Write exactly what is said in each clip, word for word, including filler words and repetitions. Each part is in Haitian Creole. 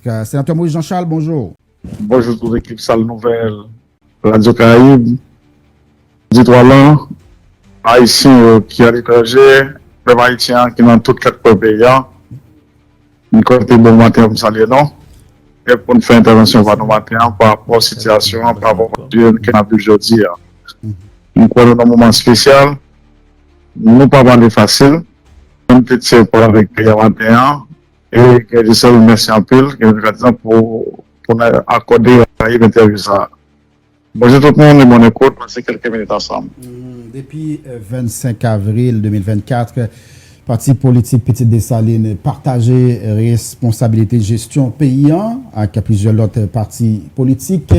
Senatè Moïse Jean Charles, bonjou. Bonjou tout ekip Sal Nouvèl, Radyo Karayib, Ditwa lan, Ayisyen yo ki aletranje, pèp ayisyen an ki nan tout kat kwen peyi a. M kwè te bon maten pou m salye nou. E pou n fè entèvansyon pa nou maten an pa rapò sitiyasyon an, pa rapò pwoblèm ke n ap viv jodi a. M kwè nou nan moman espesyal. Nou pa pale fasil. M te tye pale avèk peyi a maten an. E Grandisèl, mèsi anpil, ke nou te fè tan pou, pou n akòde Karayib entèvyou sa a. Bonjou tout moun e bòn ekout, pase kèlke minit ansanm. Depi vennsenk avril de mil vennkat, pati politik Pitit Desalin pataje responsabilite jesyon peyi an ak plizyè lòt pati politik.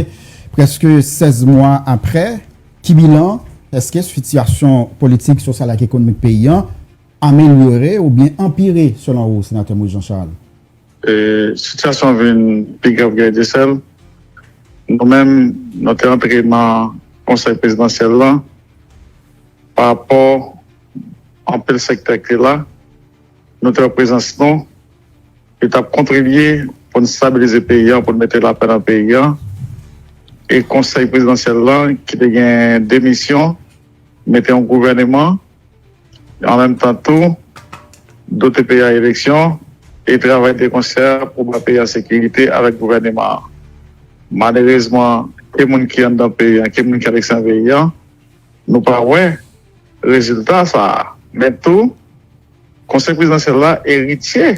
Prèske sèz mwa apre, ki bilan? Èske sitiyasyon politik, sosyal ak ekonomik peyi an amelyore oubyen anpire, selon ou, Senatè Moïse Jean Charles? E, sitiyasyon vin pi grav, Guy Desel. Nou menm, nou te antre nan konsèy prezidansyèl la pa rapò anpil sektè ki te la. Nou te wè prezans nou, li t ap kontribye pou n stabilize peyi a, pou n mete lapè nan peyi a. E konsèy prezidansyèl la, ki te gen de misyon, mete yon gouvèneman, an menm tan tou, dote peyi a eleksyon e travay de konsè pou ba peyi a sekirite avèk gouvèneman an. Malerezman, ke moun ki anndan peyi a, ke moun ki alekstrè peyi a, nou pa wè rezilta sa a. Men tou, konsèy prezidansyèl la eritye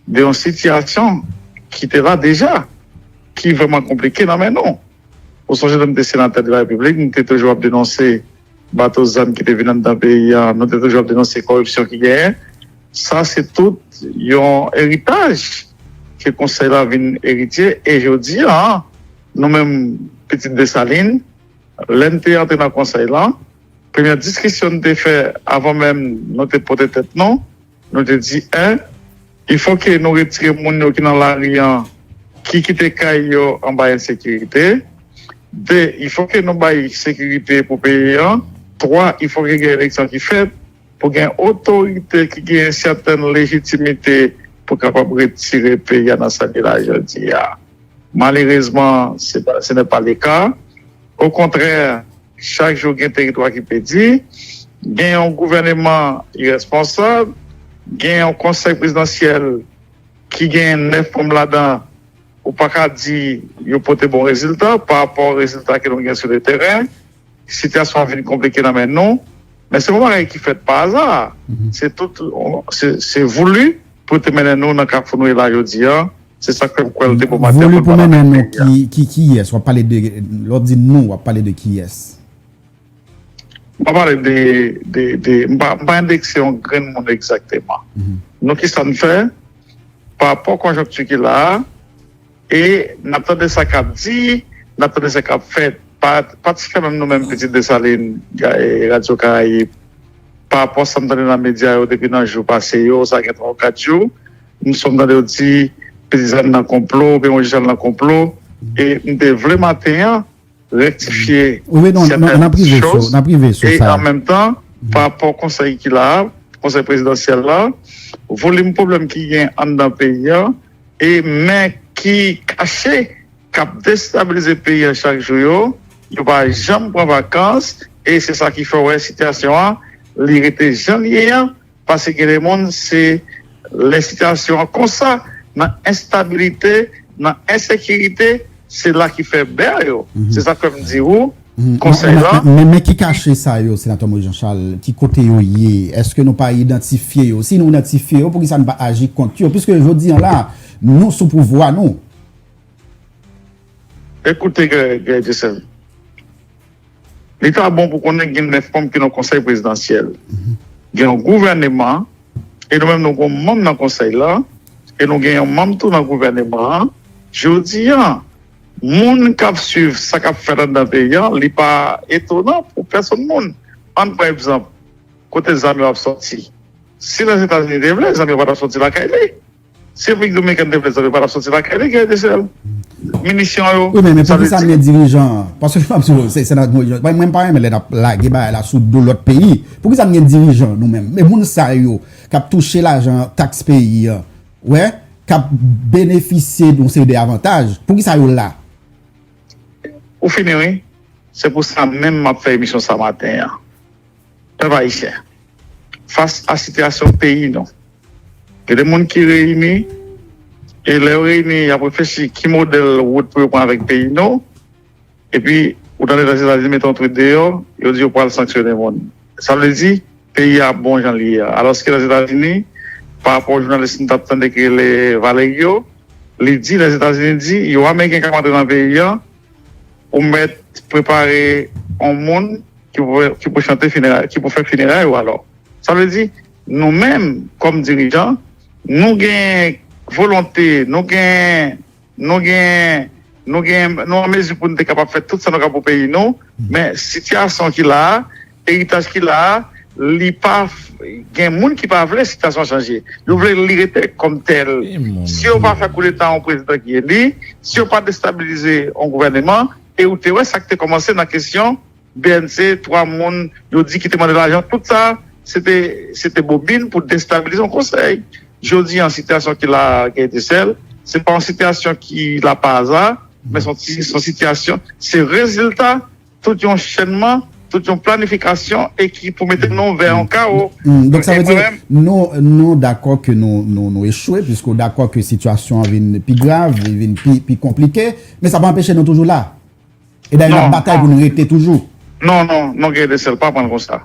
de yon sitiyasyon ki te la deja, ki vrèman konplike nan men nou. Ou sonje lè m te senatè de la Repiblik, m te toujou ap denonse bato zam ki te vin anndan peyi a, nou te toujou ap denonse kòripsyon ki genyen. Sa se tout yon eritaj ke konsèy la vin eritye. E jodi a, nou menm pitit Desalin, lè n te antre nan konsèy la, premyè diskisyon n te fè avan menm nou te pote tèt nou, nou te di, en, il faut que nou retire moun yo ki nan lari an, ki kite kay yo anba ensekirite. De, il faut que nou bay sekirite pou peyi an. Twa, il faut que gen eleksyon ki fèt pou gen otorite ki gen sètèn lejitimite pou kapab retire peyi a nan sa li la jodi a. Malerezman, se pa, ce n'est pas le cas. Okontrè, chak jou gen teritwa ki pèdi, gen yon gouvèneman irèsponsab, gen yon konsèy prezidansyèl ki gen nèf manm ladan, ou pa ka di yo pote bon rezilta pa rapò rezilta ke nou gen sou le teren. Sitiyasyon an vin konplike nan men nou, men se yon bagay ki fèt pa aza. Se tout, se, se voulu pou te mennen nou nan kafou nou ye la jodi a. Se sa k fè m kwè l te bon maten pou n pale avèk peyi a. Ki, ki, kiyès? W ap pale de, lè w di nou, w ap pale de kiyès? M pa pale de, de, de, m pa, m pa endekse yon grenn moun egzakteman. Nou, kisa n fè pa rapò konjonkti ki la a, e n ap tande sa k ap di, n ap tande sa k ap fèt, pa, patikilyèman nou menm pitit Desalin, Radyo Karayib, pa rapò sa m tande nan medya yo depi nan jou pase yo, sa gen twa ou kat jou, m sonm tande yo di pitit Desalin nan konplo, oubyen Moïse Jean Charles nan konplo, e m te vle maten an, rektifye sètèn choz, e an menm tan, pa rapò konsèy ki la a, konsèy prezidansyèl la, volim pwoblèm ki gen anndan peyi a, e men ki kache, k ap destabilize peyi a chak jou yo, yo pa janm pran vakans, e se sa ki fè w wè sitiyasyon an, li rete jan l ye an, paske gen de moun, se lè sitiyasyon an konsa, nan enstabilite, nan ensekirite, se la ki fè bè yo. Se sa k fè m di ou, konsèy la. Men, men ki kache sa yo, Senatè Moïse Jean Charles, ki kote yo ye? Èske nou pa idantifye yo? Si nou idantifye yo, poukisa nou pa aji kont yo? Piske jodi an la, nou sou pouvwa nou. Ekoute, Guy, Guy Desel. Li ta bon pou konnen gen nèf manm ki nan konsèy prezidansyèl. Gen yon gouvèneman, e nou menm nou gen yon manm nan konsèy la, e nou gen yon manm tou nan gouvèneman an. Jodi a, moun k ap swiv sa k ap fèt anndan peyi a, li pa etonan pou pèsonn moun. Ann pran egzanp, kote zam yo ap sòti. Si Lèzetazini te vle, zam yo pa t ap sòti lakay li. Si Repiblik Dominikèn te vle, zam yo pa t ap sòti lakay li, Guy Desel. Minisyon yo. Wi, men, men poukisa n gen dirijan? Paske m ap di w, se, se nan, mwen, mwen pa renmen lè n ap lage bagay la sou do lòt peyi. Poukisa n gen dirijan nou menm? Men moun sa yo k ap touche lajan taks peyi a, wè, k ap benefisye yon seri de avantaj. Poukisa yo la? Ou fini, wi. Se pou sa menm m ap fè emisyon sa maten an. Pèp ayisyen, fas a sitiyasyon peyi nou, gen de moun ki reyini, e lè yo reyini, y ap reflechi ki modèl wout pou yo pran avèk peyi nou. Epi, ou tande Lèzetazini mete yon twit deyò, yo di yo pral sanksyone moun. Sa vle di, peyi a bon jan li ye a. Alòske Lèzetazini, pa rapò jounalis m t ap tande ki rele Valerio, li di, Lèzetazini di, yo Ameriken k ap antre nan peyi a, ou mèt prepare yon moun ki pou, ki pou chante fineray, ki pou fè fineray ou alò. Sa vle di, nou menm, kòm dirijan, nou gen volonte, nou gen, nou gen, nou gen, nou an mezi pou nou te kapab fè tout sa nou kapab pou peyi nou, men sitiyasyon ki la a, eritaj ki la a, li pa, gen moun ki pa vle sitiyasyon chanje. Yo vle li rete kòm tèl. Si yo pa fè koudeta yon prezidan ki eli, si yo pa destabilize yon gouvèneman, e ou te wè sa k te kòmanse nan kesyon B N C, twa moun yo di ki te mande lajan, tout sa, se te, se te bobin pou destabilize yon konsèy. Jodi an, sitiyasyon ki la a, Guy Etincelle, se pa yon sitiyasyon ki la pa aza, men se yon ti, se yon sitiyasyon, se rezilta tout yon chènman, tout yon planifikasyon e ki pou mete nou vè yon kawo. Mm, donk sa vle di, nou, nou dakò ke nou, nou, nou echwe, piske w dakò ke sitiyasyon an vin pi grav, li vin pi, pi konplike, men sa pa anpeche nou toujou la. E dayè, n ap batay pou nou rete toujou. Non, non, non, Guy Etincelle, pa pran l konsa.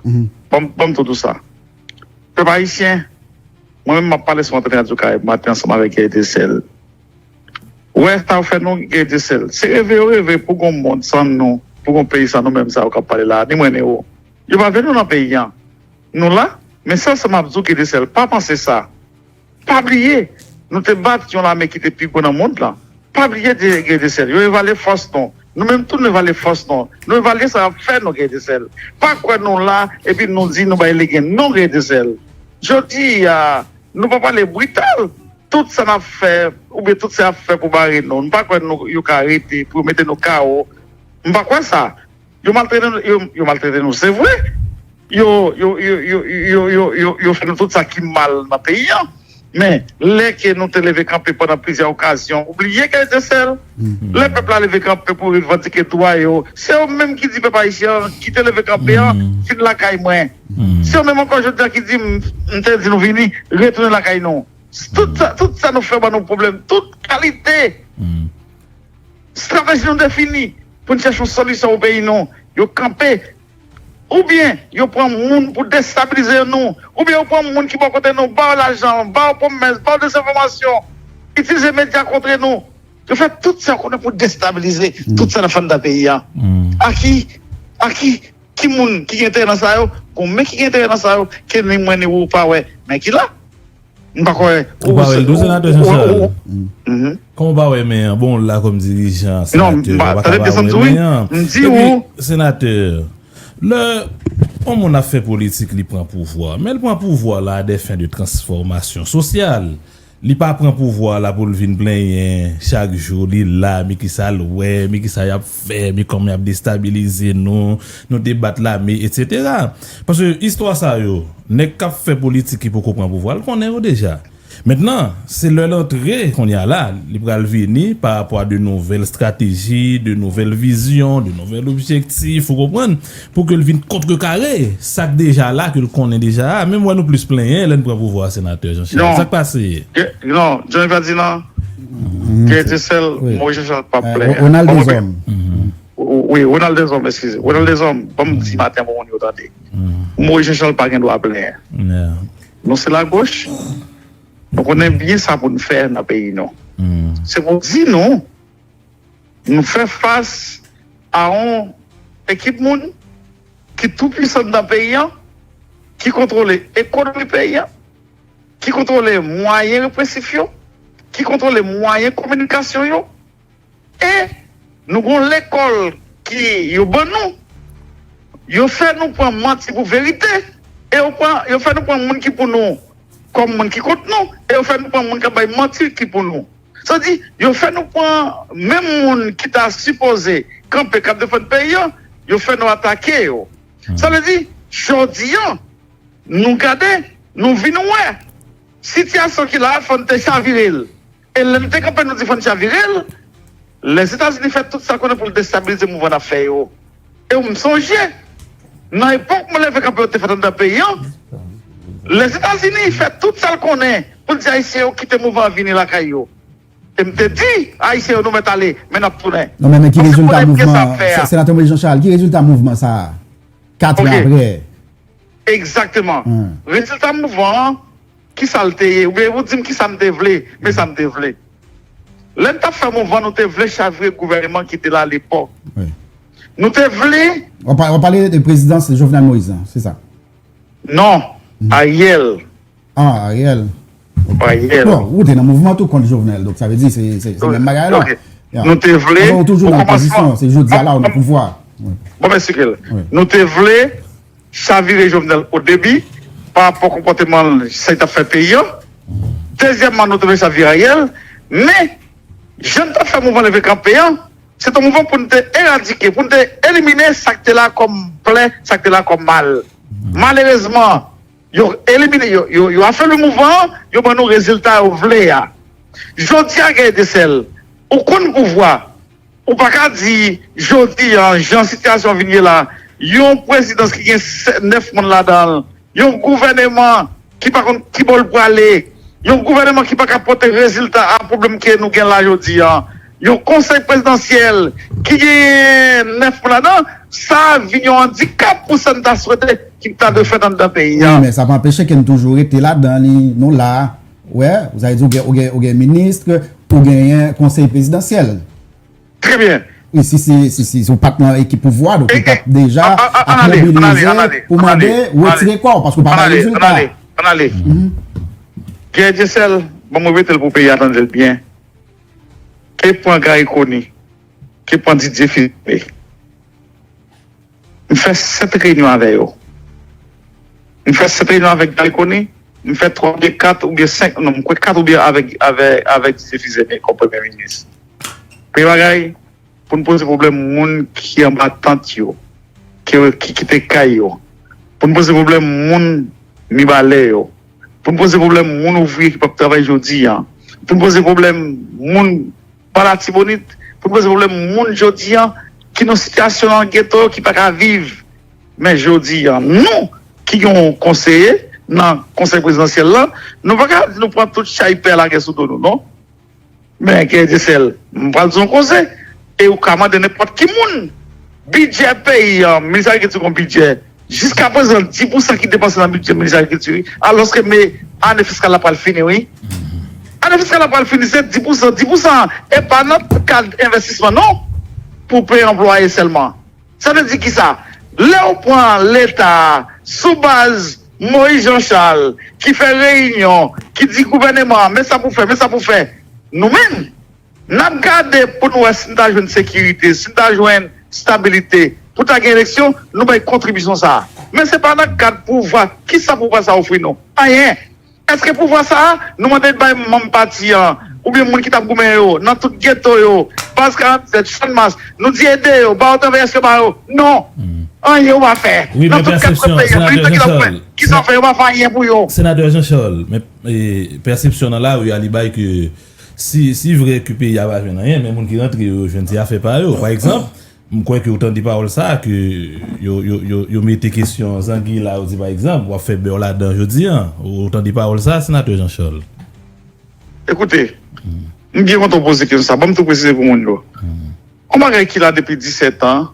Ban m, ban m tou di w sa. Pèp ayisyen, mwen menm m ap pale sou Antenne Radio Caraïbe maten ansanm avèk Guy Etincelle. Ou wè sa yo fè nou, Guy Etincelle. Se reve yo reve pou gon mond san nou, pou gon peyi san nou menm sa yo k ap pale la a, ni mwen ni ou. Yo pa vle nou nan peyi an. Nou la, men sèl sa m ap di w, Guy Etincelle, pa panse sa. Pa bliye, nou te bat yon lame ki te pi gwo nan mond lan. Pa bliye, Guy Etincelle, yo evalye fòs nou. Nou menm tou nou evalye fòs nou. Nou evalye sa y ap fè nou, Guy Etincelle. Pa kwè nou la, epi nou di nou bay legen. Non, Guy Etincelle. Jodi a, nou pa pale brital. Tout sa n ap fè, oubyen tout sa y ap fè pou bare nou, nou pa kwè nou, yo ka rete, pou yo mete nou kawo. M pa kwè sa. Yo maltrete nou, yo, yo maltrete nou, se vre. Yo, yo, yo, yo, yo, yo, yo, yo fè nou tout sa ki mal nan peyi an. Men, lè ke nou te leve kanpe pandan plizyè okazyon, ou bliye Guy Etincelle? Lè pèp la leve kanpe pou revandike dwa yo, se yo menm ki di pèp ayisyen an, ki te leve kanpe an, vin lakay mwen. Se yo menm ankò jodi a ki di m, m te di nou vini, retounen lakay nou. Tout sa, tout sa nou fè ban nou pwoblèm, tout kalite estrateji nou defini pou n chèche yon solisyon pou peyi nou, yo kanpe. Oubyen yo pran moun pou destabilize nou, oubyen yo pran moun ki bò kote nou, ba yo lajan, ba yo pwomès, ba yo dezenfòmasyon, itilize medya kontre nou. Yo fè tout sa yo konnen pou destabilize tout sa n ap fè anndan peyi a. A ki, a ki, ki moun ki gen enterè nan sa yo? Gon men ki gen enterè nan sa yo, ke ni mwen ni ou pa wè, men ki la. M pa kwè. Ou pa wè l tou, senatè Jean Charles? Kòman w pa wè men an? Bon, w la kòm dirijan, senatè, ou pa ka pa wè men an. Epi, senatè, lè yon moun ap fè politik, li pran pouvwa, men l pran pouvwa la à des fins de transformation sociale. Li pa pran pouvwa la pou l vin plenyen chak jou, li la, men kisa l wè, men kisa y ap fè, men kòman y ap destabilize nou, nou te bat lame, etsetera. Paske istwa sa yo, nèg k ap fè politik ki poko pran pouvwa, l konnen yo deja. Mentnan, se lè l antre kounye a la, li pral vini pa rapò a de nouvèl estrateji, de nouvèl vizyon, de nouvèl objektif, ou konprann, pou ke l vin kontrekare sa k deja la, ke l konnen deja a. Menm wè nou plis plenyen lè n pran pouvwa a, senatè Jean Charles. Sa k pase? Non, Johnny Ferdinand, Guy Etincelle, Moïse Jean Charles p ap plenyen. Ronald Deshommes. Wi, Ronald Deshommes, eskize. Ronald Deshommes, ban m di maten pou moun yo tande. Moïse Jean Charles pa gen dwa plenyen. Nou se lagoch. Nou konnen byen sa pou n fè nan peyi nou. Se pou di nou, nou fè fas a yon ekip moun ki tou pwisan nan peyi an, ki kontwole ekonomi peyi an, ki kontwole mwayen represif yo, ki kontwole mwayen kominikasyon yo, e nou gon lekòl ki yo ban nou, yo fè nou pran manti pou verite, e yo pran, yo fè nou pran moun ki pou nou kòm moun ki kont nou, e yo fè nou pran moun k ap bay manti ki pou nou. Sa di, yo fè nou pran menm moun ki ta sipoze kanpe, k ap defann peyi an, yo fè nou atake yo. Sa vle di, jodi an, nou gade, nou vin wè sitiyasyon ki la a, fò n te chavire l. E lè n te kanpe, nou di fò n chavire l. Lèzetazini fè tout sa l konnen pou l destabilize mouvman n ap fè yo. E m sonje, nan epòk mwen leve kanpe yo te fèt anndan peyi an, Lèzetazini fè tout sa l konnen pou l di Ayisyen yo kite mouvman an vini lakay yo. E m te di Ayisyen yo, nou mèt ale, men n ap tounen. Non, men, men ki Paske rezilta konnen byen sa mouvman ap an? Fè a. Se- Senatè Moïse Jean Charles, ki rezilta mouvman sa a? Kat an Ok. Apre. Egzakteman. Hmm. Rezilta mouvman an, ki sa l te ye? Oubyen ou di m ki sa m te vle, men sa m te vle. Lè n t ap fè mouvman, nou te vle chavire gouvènman ki te la alepòk. Wi. Nou te vle W ap pa- w ap pale de prezidans Jovenel Moïse lan, se sa? Non, Ariel. Ah, Ariel. Ariel. Bon, ou te nan mouvman tou kont Jovenel, donk sa vle di se se- se menm bagay la. Ok. Ya. Nou te vle, Anfen, ou toujou o nan kòmansman, pozisyon, se jodi a la ou nan pouvwa. Wi. Bon, men sike l. Wi. Nou te vle chavire Jovenel o debi, pa rapò konpòteman l, sa l t ap fè peyi an. Dezyèmman, nou te vle chavire Ariel, men jan n t ap fè mouvman leve kanpe an, se te yon mouvman pou n te eradike, pou n te elimine sa k te la kòm plè, sa k te la kòm mal. Malerezman, yo elimine, yo, yo, yo afebli mouvman an, yo ban nou rezilta yo vle a. Jodi a, Guy Etincelle, ou konn pouvwa, ou pa ka di, jodi a, jan sitiyasyon vin ye la, yon prezidans ki gen sè- nèf moun ladan l, yon gouvèneman ki pa konn ki bò l prale, yon gouvèneman ki pa ka pote rezilta a pwoblèm ke nou gen la jodi a, yon konsèy prezidansyèl ki gen nèf moun ladan, sa vin yon andikap pou sa n ta swete ki ta dwe fèt anndan peyi Wi, a. Men sa pa anpeche ke n toujou rete ladan li, nou la. Wè, sa vle di ou gen, ou gen, ou gen minis, ou genyen konsèy prezidansyèl. Trè byen. Wi, si, si, si, si, si w pa t nan ekip pouvwa, donk ou t ap deja ap mobilize pou mande retire kò w, paske w pa bay rezilta. Ann ale, ann ale. Guy Etincelle, ban m repete l pou peyi a tande l byen. Ke pran Garry Conille, ke pran Didier Fils-Aimé. M fè sèt reyinyon avè yo. M fè sèt reyinyon avèk Garry Conille, m fè twa oubyen kat oubyen senk, non, m kwè kat oubyen avèk, avè, avèk Didier Fils-Aimé kòm premye minis. Premye bagay, pou n poze pwoblèm moun ki anba tant yo, ki, ki kite kay yo, pou n poze pwoblèm moun Mibalè yo, pou n poze pwoblèm moun ouvriye ki p ap travay jodi a, pou n poze pwoblèm moun pa Latibonit, pou n poze pwoblèm moun jodi a ki nan sitiyasyon nan geto yo ki pa ka viv. Men jodi a, nou ki gen yon konseye nan konsèy prezidansyèl la, nou pa ka di nou pran tout chay pè lage sou do nou, non. Men, Guy Etincelle, m pral di w yon koze, e ou ka mande nenpòt ki moun. Bidjè peyi a, minis agrikilti gon bidjè. Jiska prezan, dis pousan ki depanse nan bidjè minis agrikilti, wi. Alòske, men, ane fiskal la pral fini, wi. Ane fiskal la pral fini, se dis pousan, dis pousan, e pa nan kad envestisman, non, pou peye anplwaye sèlman. Sa vle di kisa? Lè w pran Leta a sou baz Moïse Jean Charles, ki fè reyinyon, ki di gouvèneman an, men sa pou fè, men sa pou fè. Nou menm, n ap gade pou n wè si n ta jwenn sekirite, si n ta jwenn stabilite, pou ta gen eleksyon, nou bay kontribisyon sa a. Men se pa nan kad pouvwa, kisa pouvwa sa a ofri nou? Anyen. Èske pouvwa sa a, nou mande l bay manm pati an, oubyen moun ki t ap goumen yo, nan tout geto yo, baz karannsèt, Channmas, nou di ede yo, ba yo travay, èske yo ba yo? Non. Anyen yo pa fè. Wi, men pèsepsyon, Senatè Jean Charles, kisa yo fè? Yo pa fè anyen pou yo. Senatè Jean Charles, men, e, pèsepsyon nan lari a, li bay ke si, si vre ke peyi a pa jwenn anyen, men moun ki rantre yo, yo jwenn ti afè pa yo. Pa egzanp, m kwè ke ou tande pawòl sa a, ke yo, yo, yo, yo mete kesyon zangi la, yo di, pa egzanp, w ap fè bè w ladan jodi a. Ou tande pawòl sa a, Senatè Jean Charles? Ekoute, m byen kontan w poze kesyon sa a. Ban m tou presize pou moun yo. Yon bagay ki la depi disèt an,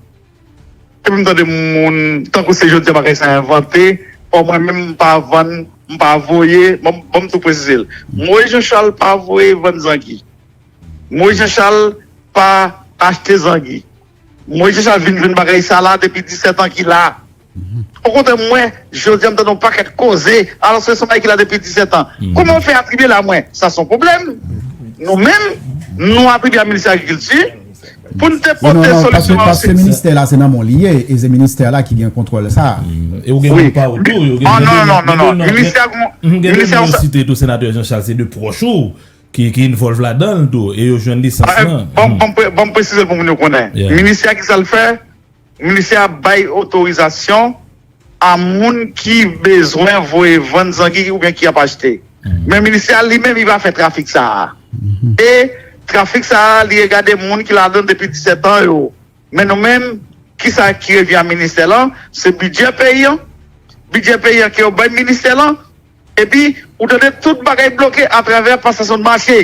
epi m tande moun, tankou se jodi a bagay sa a envante, ò, mwen menm m pa vann, m pa voye, ban m, ban m tou presize l. Moïse Jean Charles pa voye vann zangi. Moïse Jean Charles pa achte zangi. Moïse Jean Charles vin jwenn bagay sa la depi disèt an ki la. Okontrè, mwen, jodi a, m tande yon pakèt koze, alòske se yon bagay ki la depi disèt an. Kòman w fè atribye l a mwen? Sa se yon pwoblèm. Nou menm, nou atribye a minis agrikilti pou n te pote solisyon. Non, non, non, paske, paske ministè la, se nan men w li ye, e se ministè la ki gen kontwòl sa. E ou gen moun pa w tou, yo gen, non, non, non, non, non, gen de non, gen de non site tou, Senatè Jean Charles, se de pwòch ou ki, ki envolve ladan l tou, e yo jwenn lisans lan. Ban m, ban m pre-, ban m presize l pou moun yo konnen. Ministè a, kisa l fè? Ministè a bay otorizasyon a moun ki bezwen voye vann zangi oubyen ki ap achte. Men ministè a li menm, li pa fè trafik sa a. E trafik sa a, li regade moun ki ladan depi disèt an yo. Men nou menm, kisa ki revyen a ministè lan? Se bidjè peyi an. Bidjè peyi an ke yo bay ministè lan. Epi, ou tande tout bagay bloke atravè pasasyon de mache.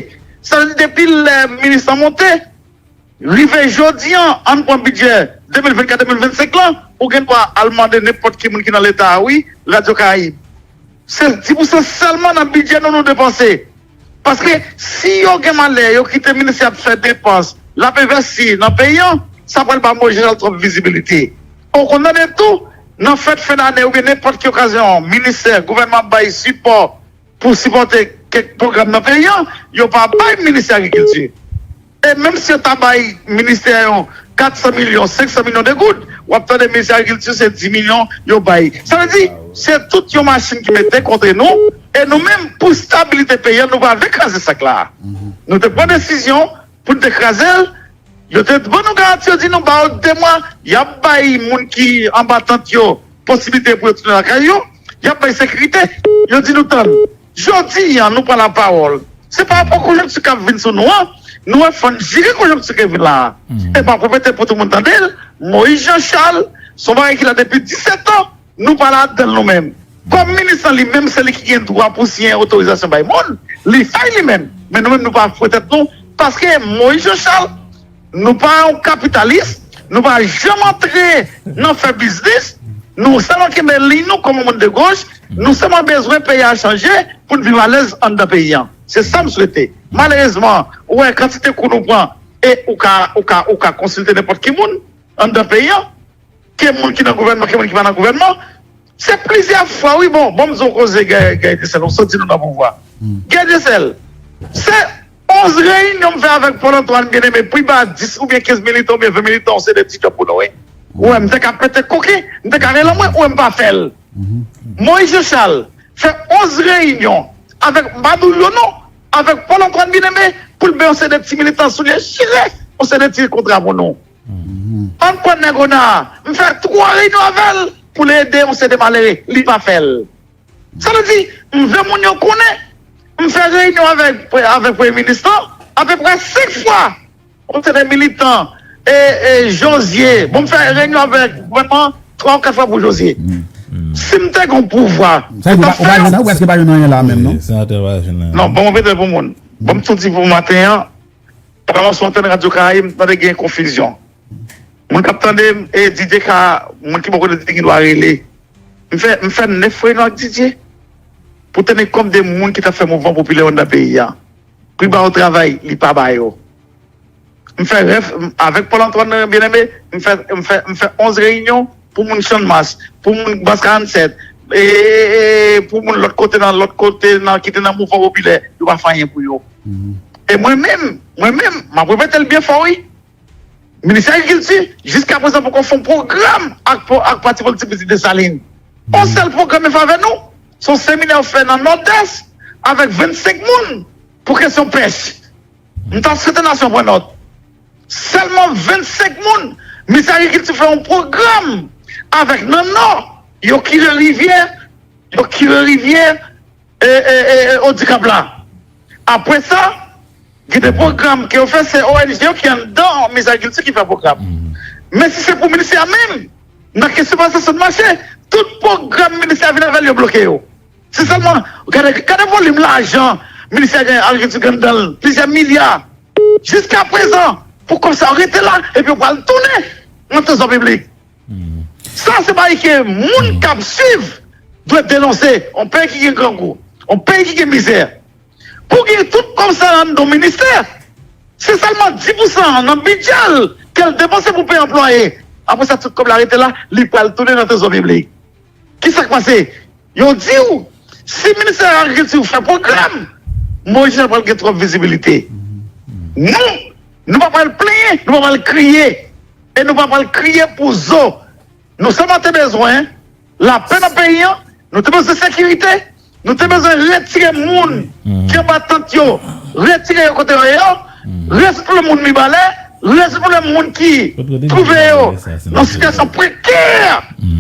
Sa vle di, depi lè minis lan monte, rive jodi an, ann pran bidjè de mil vennkat de mil vennsenk lan, ou gen dwa al mande nenpòt ki moun ki nan Leta a, wi, Radyo Karayib. Se dis pousan sèlman nan bidjè nou nou depanse. Paske si yo gen malè, yo kite ministè ap fè depans, l ap envesti nan peyi an, sa pral ba Moyiz Jan Chal twòp vizibilite. Ou konn tande tou, nan fèt fen dane oubyen nenpòt ki okazyon, ministè, gouvènman ap bay sipò pou sipòte kèk pwogram nan peyi an, yo pa bay ministè agrikilti. E menm si yo ta bay ministè yo kat san milyon, senk san milyon de goud, w ap tande ministè agrikilti se dis milyon yo bay. Sa vle di, se tout yon machin ki mete kont nou, e nou menm, pou stabilite peyi an, nou pa vle kraze sak la. Nou te pran desizyon pou n te kraze l, yo te ban nou garanti, yo di nou ba yo de mwa, y ap bay moun ki anba tant yo posiblite pou yo tounen lakay yo, y ap bay sekirite. Yo di nou tann. Jodi an, nou pran lapawòl. Se pa rapò konjonkti k ap vin sou nou an, nou wè fò n jere konjonkti ki vin la a. E m ap repete pou tout moun tande l, Moyiz Jan Chal, se yon bagay ki la depi disèt an, nou pa ladan l nou menm. Kòm minis lan li menm, se li ki gen dwa pou siyen otorizasyon bay moun, li fè l li menm. Men nou menm, nou pa foure tèt nou, paske Moyiz Jan Chal, nou pa yon kapitalis, nou pa janm antre nan fè biznis, nou sèlman kenbe liy nou kòm yon moun de goch, nou sèlman bezwen peyi a chanje pou n viv alèz anndan peyi an. Se sa m swete. Malerezman, ou wè kantite kou nou pran, e ou ka, ou ka, ou ka konsilte nenpòt ki moun anndan peyi an, ke moun ki nan gouvènman, ke moun ki pa nan gouvènman. Se plizyè fwa, wi, bon, bon, m di w koze Guy, Guy Dessalines, ou sot di nou nan pouvwa. Guy Dessalines, se onz reyinyon m fè avèk Paul Antoine Bien-Aimé, pi ba dis oubyen kenz militan oubyen ven militan, se de ti djòb pou nou, wi. Ou wè, m te ka pete koken, m te ka rele anmwe, ou wè m pa fè l. Moyiz Jan Chal fè onz reyinyon avèk Madouyo non, avèk Paul Antoine Bien-Aimé, pou l bay yon seri de ti militan soulye chire, yon seri de ti kontra pou nou. Ann pran nèg ona a, m fè twa reyinyon avè l pou l ede yon seri de malere, li pa fè l. Sa vle di, m vle moun yo konnen, m fè reyinyon avèk, avèk premye minis lan, apeprè senk fwa, yon seri de militan, e, e, Josué, bon, m fè reyinyon avèk gouvènman twa ou kat fwa pou Josué. Si m te gen pouvwa, sa vle di, ou pa, ou pa jwenn, ou prèske pa jwenn anyen la menm, non? Senatè pa jwenn anyen. Non, bon, m repete pou moun. Bon, m tou di pou maten an, pandan m ap sou antèn Radyo Karayib, m tande gen konfizyon. Moun k ap tande m, e Didier ka, moun ki poko tande gen dwa rele. M fè, m fè nèf reyinyon ak Didier pou teni kont de moun ki t ap fè mouvman popilè anndan peyi a. Pou l ba yo travay, li pa ba yo. M fè rèv avèk Paul Antoine Bien-Aimé, m fè, m fè, m fè onz reyinyon pou moun Channmas, pou moun Bas karannsèt, e, e, e, pou moun lòt kote nan, lòt kote nan, ki te nan mouvman popilè, yo pa fè anyen pou yo. E mwen menm, mwen menm, m ap repete l byen fò, wi. Ministè Agrikilti, jiskaprezan, poko fè yon pwogram ak, ak pati politik Pitit Desalin. Yon sèl pwogram yo fè avè nou, se yon seminè yo fè nan Nòdès avèk vennsenk moun pou kesyon pèch. M ta swete nasyon pran nòt. Sèlman vennsenk moun, Ministè Agrikilti fè yon pwogram avèk nan Nò, yo kire rivyè, yo kire rivyè, e, e, e, e, Odikap la. Apre sa, gen de pwogram ke yo fè, se O N G yo ki anndan Ministè Agrikilti ki fè pwogram. Men si se pou ministè a menm, nan kesyon pasasyon de mache, tout pwogram ministè a vin avè l, yo bloke yo. Se sèlman, gade, gade volim lajan ministè Agrikilti gen anndan l, plizyè milya. Jiskaprezan, pou kòb sa yo rete la, epi yo pral tounen nan trezò piblik. Sa se bagay ke moun k ap swiv dwe denonse. Yon peyi ki gen grangou, yon peyi ki gen mizè. Pou gen tout kòb sa anndan yon ministè, se sèlman dis pousan nan bidjè l ke l depanse pou peye anplwaye. Apre sa, tout kòb la rete la, li pral tounen nan trezò piblik. Kisa k pase? Yo di w, si Ministè Agrikilti fè pwogram, Moyiz Jan pral gen twòp vizibilite. Nou, nou pa pral plenyen, nou pa pral kriye. E nou pa pral kriye pou zo. Nou sèlman te bezwen lapè nan peyi an, nou te bezwen sekirite, nou te bezwen retire moun ki anba tant yo, retire yo kote yo ye yo, retire moun Mibalè, retire moun ki twouve yo nan sitiyasyon prekè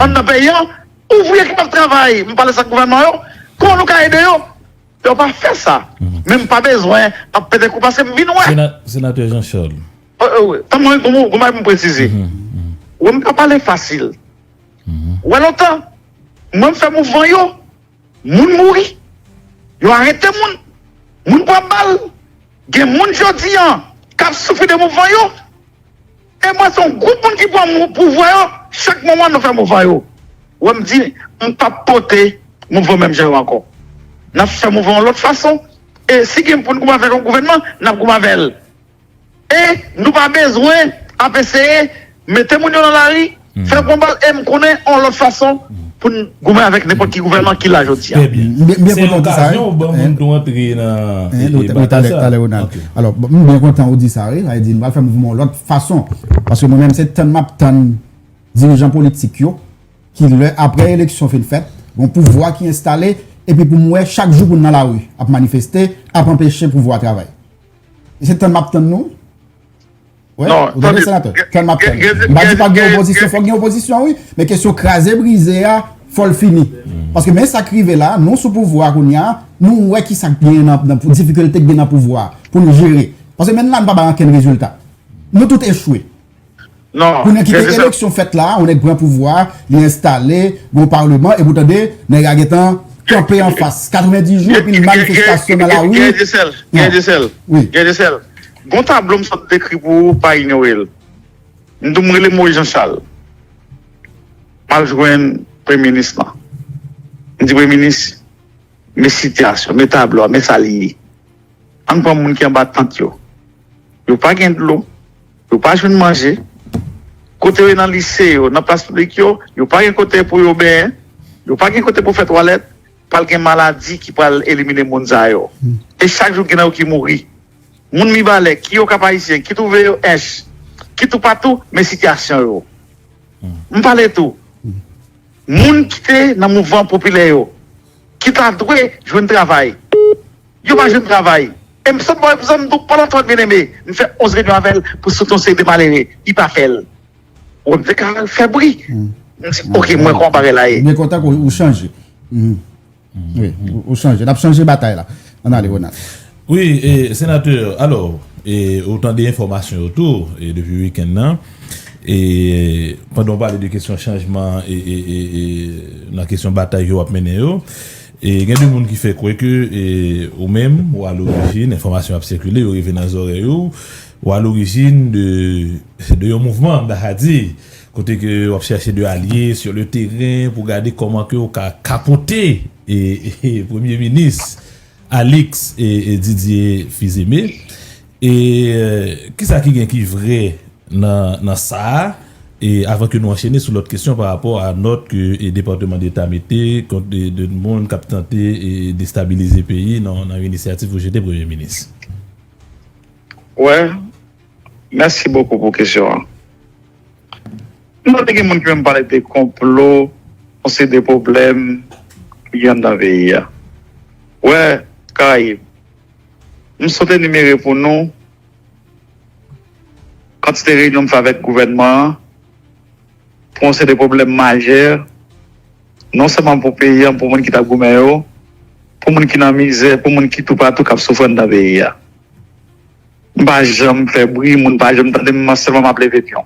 anndan peyi an, ouvriye ki p ap travay, m pale sa ak gouvènman yo, kòman nou ka ede yo? Yo pa fè sa. Men m pa bezwen ap pete kou paske m vin wè. Sena- Senatè Jean Charles. Tanm mwen, gwo bagay pou m presize. Wè, m pa pale fasil. Wè, lontan, mwen m fè mouvman yo, moun mouri. Yo arete moun. Moun pran bal. Gen moun jodi an k ap soufri de mouvman yo. E mwen se yon gwoup moun ki pran mou- pouvwa yo. Chak moman nou fè mouvman yo. Wè, m di, m p ap pote mouvman menm jan yo ankò. N ap fè mouvman yon lòt fason. E si gen pou n goumen avèk yon gouvènman, n ap goumen avè l. E nou pa bezwen ap eseye mete moun yo nan lari, fè gwo bal, e m konnen yon lòt fason pou n goumen avèk nenpòt ki gouvènman ki la jodi a. Trè byen. M byen- m byen Se kontan w di sa, wi. Lokazyon ou ban moun tou antre nan, e, e, batay sa. Talè, Ronald. Ok. Alò, bon, m byen kontan ou di sa, wi. Sa vle di, nou pral fè mouvman yon lòt fason. Paske mwen menm, se tann m ap tann dirijan politik yo, ki lè, apre eleksyon fin fèt, gon pouvwa ki enstale, epi pou m wè chak jou pou n nan lari, ap manifeste, ap anpeche pouvwa travay. E se tann m ap tann nou. Wè, non, ou tande, tande, senatè? Tann m ap tann. M pa di pa gen opozisyon, fòk gen opozisyon, wi. Men kesyon kraze brize a, fò l fini. Paske men sa k rive la, nou sou pouvwa kounye a, nou wè ki sa k gen nan, nan pou- difikilte k gen nan pouvwa pou nou jere. Paske menm la, nou pa bay ankenn rezilta. Nou tout echwe. Non, pou nèg kite eleksyon fèt la, yon nèg pran pouvwa, li enstale, gon palman, epi w tande, nèg la gentan kanpe anfas. Katrevendis jou, epi l manifestasyon nan lari. Gen de sèl, gen de sèl, gen de sèl. Gon tablo m sot dekri pou ou, pa inyore l. M di w m rele Moïse Jean Charles. M al jwenn premye minis lan. M di premye minis, men sitiyasyon, men tablo a, men sa li ye. Ann pran moun ki anba tant yo. Yo pa gen dlo, yo pa jwenn manje. Kote yo ye nan lise yo, nan plas piblik yo, yo pa gen kote pou yo benyen, yo pa gen kote pou fè twalèt, pral gen maladi ki pral elimine moun sa yo. E chak jou gen nan yo ki mouri. Moun Mibalè, ki Okap Ayisyen, ki twouve yo Ench, ki toupatou, men sitiyasyon yo. M pale tou. Moun ki te nan mouvman popilè yo, ki ta dwe jwenn travay, yo pa jwenn travay. E m sot ba w egzanp tou, Paul Antoine Bien-Aimé, m fè onz reyinyon avè l pou soutni yon seri de malere, li pa fè l. Ou wè m te ka fè bri. M di, oke, mwen konn bagay la ye. Byen kontan ke ou chanje. Wi, ou, ou chanje. N ap chanje batay la. Ann ale, Ronald. Wi, e, senatè, alò, e, ou tande enfòmasyon yo tou, e, depi wikenn nan. E, pandan w pale de kesyon chanjman, e, e, e, e, nan kesyon batay ke w ap mennen yo, e, gen de moun ki fè kwè ke, e, ou menm, ou a lorijin, enfòmasyon ap sikile, yo rive nan zòrèy ou, ou a lorijin de, de yon mouvman, m ta ka di, kote ke w ap chèche de alye sur le terrain pou gade kòman ke w ka kapote e, e, e, premye minis Alix e, e Didier Fils-Aimé. E, e, kisa ki gen ki vrè nan, nan sa a? E avan ke nou anchene sou lòt kesyon pa rapò a nòt ke, e, Depatman Deta mete kont de, de moun k ap tante, e, destabilize peyi nan, nan yon inisyativ pou jete premye minis. Wè, mèsi bokou pou kesyon an. M tande gen moun ki menm pale de konplo, yon seri de pwoblèm ki gen anndan peyi a. Wè, Karayib, m sot enimere pou nou kantite reyinyon m fè avèk gouvènman an, pou yon seri de pwoblèm majè, non sèlman pou peyi a, pou moun ki t ap goumen yo, pou moun ki nan mizè, pou moun ki toupatou k ap soufri anndan peyi a. M pa janm fè bri, moun pa janm tande m, sèlman m ap leve pyon.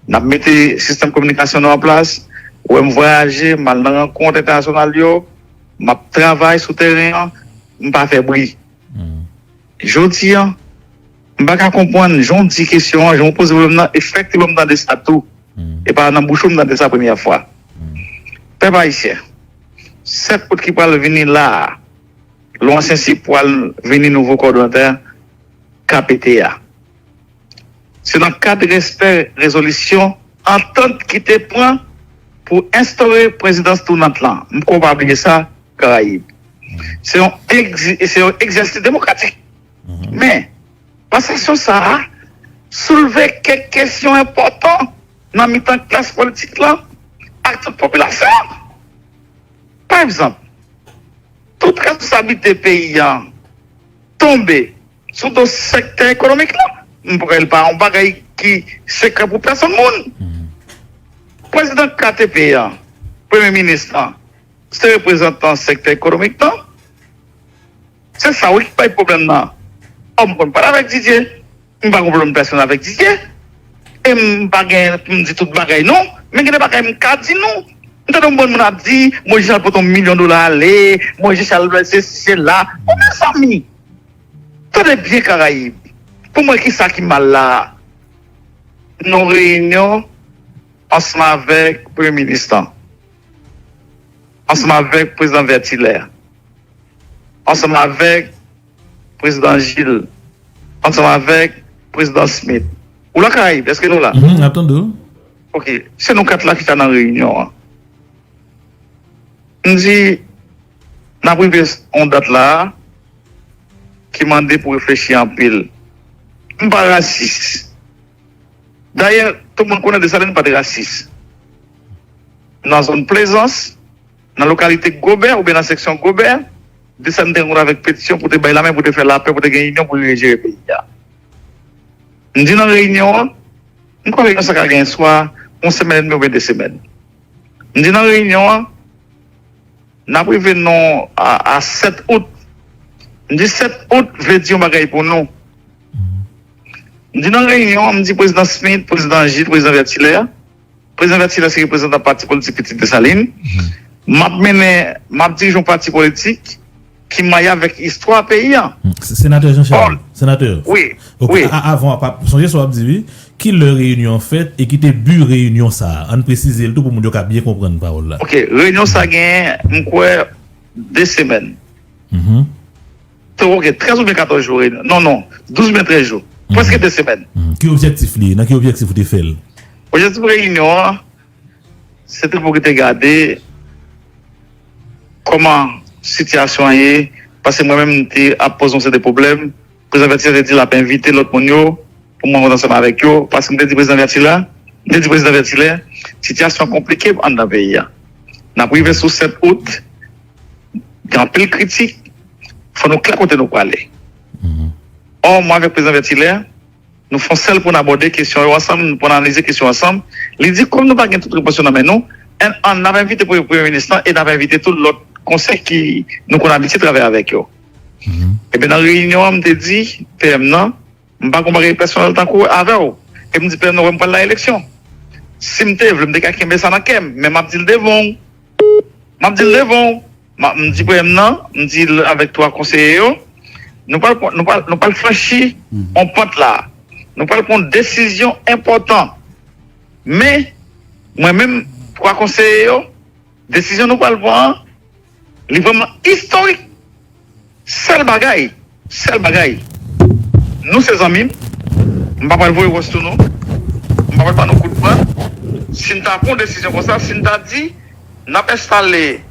N ap mete sistèm kominikasyon nou an plas, ou wè m vwayaje, m al nan rankont entènasyonal yo, m ap travay sou teren an, m pa fè bri. Jodi a, m pa ka konprann jan w di kesyon an, jan w poze pwoblèm nan, efektivman m tande sa tou. E pa nan bouch ou m tande sa premyè fwa. Pèp ayisyen, sèt out ki pral vini la a, lè w ansyen si pral vini nouvo kòdonatè K P T a. Se nan kad respè rezolisyon antant ki te pran pou enstore prezidans tounant lan. M kwè w pa bliye sa, Karayib. Se yon egzi- se yon egzèsis demokratik. Men, pansasyon sa a soulve kèk kesyon enpòtan nan mitan klas politik lan ak tout popilasyon an. Pa egzanp, tout responsablite peyi an tonbe sou do sektè ekonomik lan. M kwè l pa yon bagay ki sekrè pou pèsonn moun. Prezidan K T P an, premye minis lan, se reprezantan sektè ekonomik lan. Se sa wi ki bay pwoblèm nan. Ò, m konn pale avèk Didier. M pa gen pwoblèm pèsonèl avèk Didier. E m pa gen pou m di tout bagay non. Men gen de bagay m ka di nou. M tande yon bann moun ap di, Moyiz Chal pote yon milyon dola ale, Moyiz Chal se sesi se la. Bon, mezanmi, tande byen Karayib. Pou mwen, kisa ki mal la a? Nan reyinyon ansanm avèk premye minis lan, ansanm avèk prezidan Vètilè, ansanm avèk prezidan Gilles, ansanm avèk prezidan Smith. Ou la Karayib, èske nou la? Mhm, n ap tande w. Ok, se nou kat la ki ta nan reyinyon an. M di, n ap rive yon dat la a ki mande pou reflechi anpil. M pa rasis. Dayè, tout moun konnen Desalin pa t rasis. Nan zòn Plezans, nan lokalite Gobè oubyen nan seksyon Gobè, Desalin te rankontre avèk petisyon pou te bay lamen, pou te fè lapè, pou te gen inyon, pou te rejere peyi a. M di nan reyinyon an, m kwè reyinyon sa ka gen swa yon semèn edmi oubyen de semèn. M di nan reyinyon an, n ap rive non a, a sèt out. M di sèt out vle di yon bagay pou nou. M di nan reyinyon an, m di prezidan Smith, prezidan Gilles, prezidan Vètilè, prezidan Vètilè se reprezantan pati politik Pitit Desalin. M ap mennen, m ap dirije yon pati politik ki maye avèk istwa peyi a. Se- Senatè Jean Charles, senatè. Wi, ok, wi. A- a- avan, pa- sonje sa w ap di, wi. Ki lè reyinyon an fèt e ki te bi reyinyon sa a? Ann presize l tou pou moun yo ka byen konprann pawòl la. Ok, reyinyon sa a genyen, m kwè, de semèn. Mhm. Te, ok, trèz oubyen katòz jou reyinyon. Non, non, douz oubyen trèz jou. Mhm. Prèske de semèn. Mhm. Ki objektif li ye? Nan ki objektif ou te fè l? Objektif reyinyon an, se te pou ki te gade kòman sitiyasyon an ye, paske mwen menm m te ap poze yon seri de pwoblèm. Prezidan Vètilè te di l ap envite lòt moun yo pou m rankontre ansanm avèk yo, paske m te di prezidan Vètilè, m te di prezidan Vètilè, sitiyasyon an konplike anndan peyi a. N ap rive sou sèt out, gen anpil kritik, fò nou klè kote nou prale. Mhm. Ò, mwen avèk prezidan Vètilè, nou fè yon sèl pou n abòde kesyon yo ansanm, pou n analize kesyon ansanm. Li di, kòm nou pa gen tout repons yo nan men nou, ann, ann, n ap envite premye, premye minis lan e n ap envite tou lòt konsèy ki nou konn abitye travay avèk yo. Mhm. Ebyen, nan reyinyon an, m te di P M nan, m pa gen bagay pèsonèl tankou avè w. E m di P M nan, wè m pral nan eleksyon. Si m te vle, m te ka kenbe sa nan kè m, men m ap di l devan w. M ap di l devan w. M a- m di premye m nan, m di l avèk twa konseye yo, nou pral pran- nou pral nou pral franchi yon pant la. Nou pral pran yon desizyon enpòtan. Men, mwen menm, twa konseye yo, desizyon nou pral pran an, li vrèman istorik. Sèl bagay, sèl bagay, nou se zanmi m, m pa pral voye wòch sou nou, m pa pral ba nou kout bra. Si n ta pran yon desizyon konsa, si n ta di n ap enstale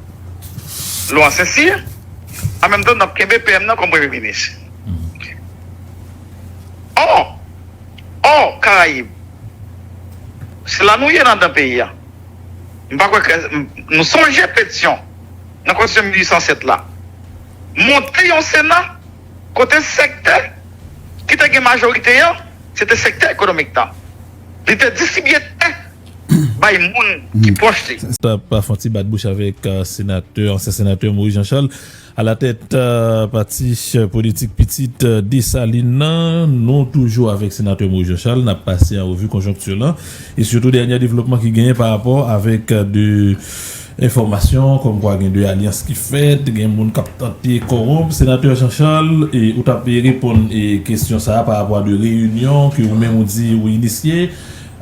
Laurent Saint-Cyr, an menm tan n ap kenbe P M nan kòm premye minis. Ò, ò, Karayib, se la nou ye nan anndan peyi a. M pa kwè ke m- nou sonje Petyon nan konstitisyon mil uit san sèt la. Monte yon Sena kote sektè ki te gen majorite an, se te sektè ekonomik la. Li te distribye tè bay moun ki pwòch li. Sa t ap fè yon ti bat bouch avèk, euh, senatè, ansyen senatè Moïse Jean Charles, alatèt, euh, pati politik Pitit, euh, Desalin nan. Nou toujou avèk senatè Moïse Jean Charles, n ap pase an revi konjonkti lan e sitou dènye devlopman ki genyen pa rapò avèk, euh, de enfòmasyon kòmkwa gen de alyans ki fèt, gen moun k ap tante kòwonp. Senatè Jean Charles, e, ou t ap reponn, e, kesyon sa a pa rapò a de reyinyon ke ou menm ou di ou inisye